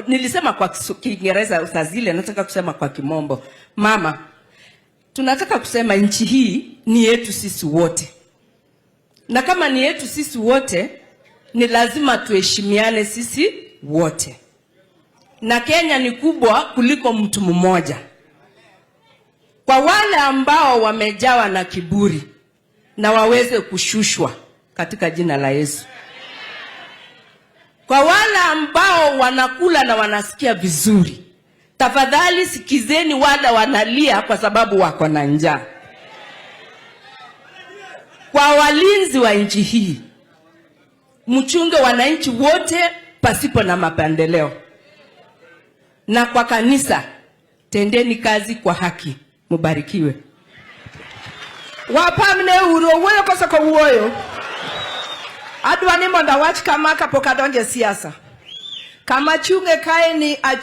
Nilisema kwa Kiingereza saa zile, nataka kusema kwa Kimombo. Mama, tunataka kusema nchi hii ni yetu sisi wote, na kama ni yetu sisi wote, ni lazima tuheshimiane sisi wote, na Kenya ni kubwa kuliko mtu mmoja. Kwa wale ambao wamejawa na kiburi, na waweze kushushwa katika jina la Yesu. Kwa wale ambao wanakula na wanasikia vizuri, tafadhali sikizeni wale wanalia kwa sababu wako na njaa. Kwa walinzi wa nchi hii, mchunge wananchi wote pasipo na mapendeleo, na kwa kanisa, tendeni kazi kwa haki. Mubarikiwe. Wapamne uru owuoyo koso ok owuoyo? Adwa ni mondo awach kama kapok adonjo e siasa. Kama achung'e kae ni.